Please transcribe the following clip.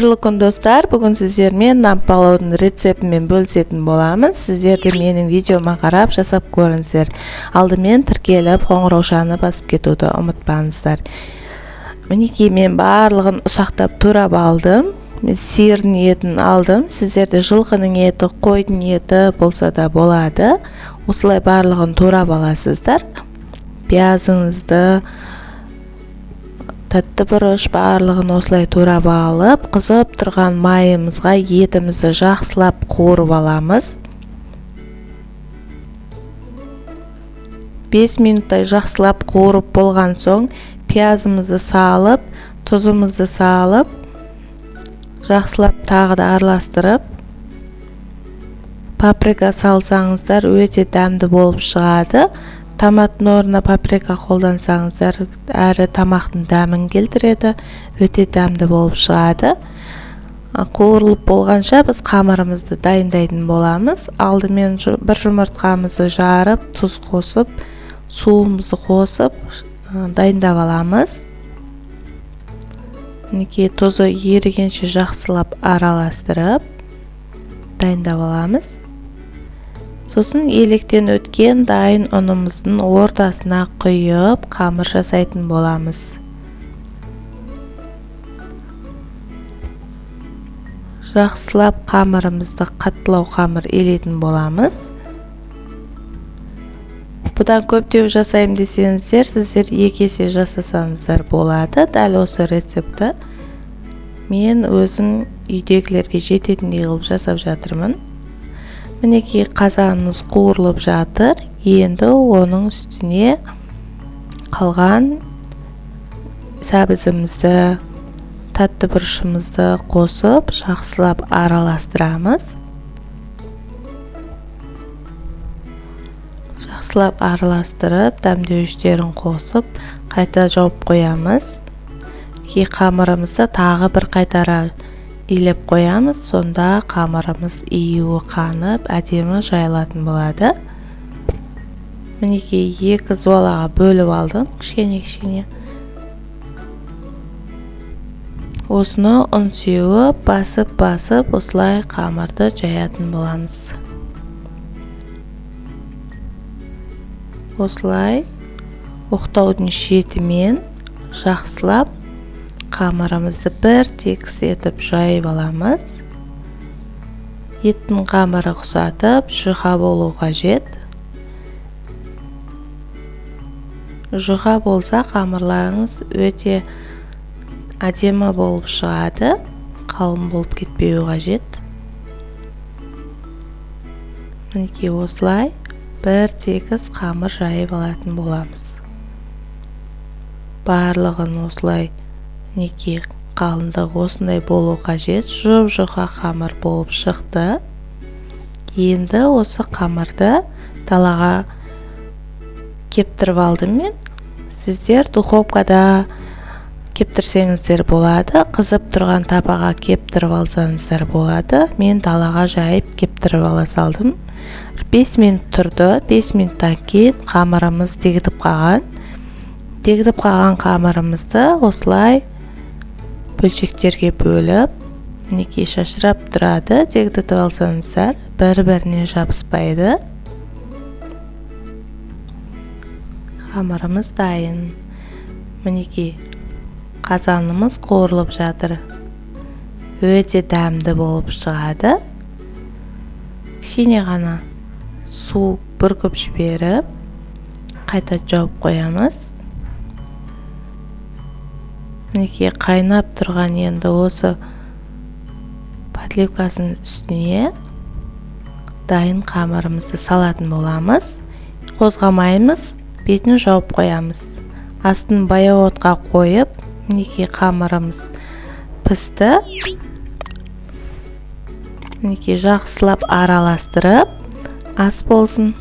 Қайырлы күн, достар! Бүгін сіздермен нан палаудың рецептімен бөлісетін боламыз. Сіздер де менің видеома қарап жасап көріңіздер. Алдымен тіркеліп, қоңыраушаны басып кетуді ұмытпаңыздар. Мінекей, мен барлығын ұсақтап турап алдым. Мен сиырдың етін алдым. Сіздерде жылқының еті, қойдың еті болса да болады. Осылай барлығын турап аласыздар. Пиязыңызды, тәтті бұрыш, барлығын осылай турап алып, қызып тұрған майымызға етімізді жақсылап қуырып аламыз. 5 минуттай жақсылап қуырып болған соң пиязымызды салып, тұзымызды салып, жақсылап тағы да араластырып, паприка салсаңыздар, өте дәмді болып шығады. Томаттың орнына паприка қолдансаңыздар, әрі тамақтың дәмін келтіреді, өте дәмді болып шығады. Қуырылып болғанша біз қамырымызды дайындайтын боламыз. Алдымен бір жұмыртқамызды жарып, тұз қосып, суымызды қосып, дайындап аламыз. Мінекей, тұзы ерігенше жақсылап араластырып дайындап аламыз. Сосын електен өткен дайын ұнымыздың ортасына құйып, қамыр жасайтын боламыз. Жақсылап қамырымызды қаттылау қамыр елейтін боламыз. Бұдан көптеу жасаймын десеңіздер, сіздер 2 есе жасасаңыздар болады. Дәл осы рецептті мен өзім үйдегілерге жететіндей қылып жасап жатырмын. Мінекей, қазанымыз қуырылып жатыр. Енді оның үстіне қалған сәбізімізді, тәтті бұрышымызды қосып, жақсылап араластырамыз. Жақсылап араластырып, дәмдеуіштерін қосып, қайта жауып қоямыз. Кейін қамырымызды тағы бір қайтара илеп қоямыз. Сонда қамырымыз июі қанып, әдемі жайылатын болады. Мінекей, 2 зуалаға бөліп алдым, кішкене-кішкене. Осыны ұн сеуіп, басып-басып, осылай қамырды жаятын боламыз. Осылай оқтаудың шетімен жақсылап қамырымызды бір тегіс етіп жайып аламыз. Еттің қамыры ұқсатып, жұқа болу қажет. Жұқа болса, қамырларыңыз өте әдемі болып шығады, қалың болып кетпеуі қажет. Мінекей, осылай бір тегіс қамыр жайып алатын боламыз. Барлығын осылай, мінекей, қалыңдығы осындай болу қажет. Жұп-жұқа қамыр болып шықты. Енді осы қамырды далаға кептіріп алдым мен. Сіздер духовкада кептірсеңіздер болады, қызып тұрған табаға кептіріп алсаңыздар болады. Мен далаға жайып кептіріп ала салдым. 5 минут тұрды. 5 минуттан кейін қамырымыз дегдіп қалған. Дегдіп қалған қамырымызды осылай бөлшектерге бөліп, мінекей, шашырап тұрады. Дегдітіп алсаңыздар, бір-біріне жабыспайды. Қамырымыз дайын. Мінекей, қазанымыз қуырылып жатыр. Өте дәмді болып шығады. Кішкене ғана су бүркіп жіберіп, қайта жауып қоямыз. Мінекей, қайнап тұрған енді осы подливкасының үстіне дайын қамырымызды салатын боламыз. Қозғамаймыз, бетін жауып қоямыз. Астын баяу отқа қойып, мінекей, қамырымыз пісті. Мінекей, жақсылап араластырып, ас болсын.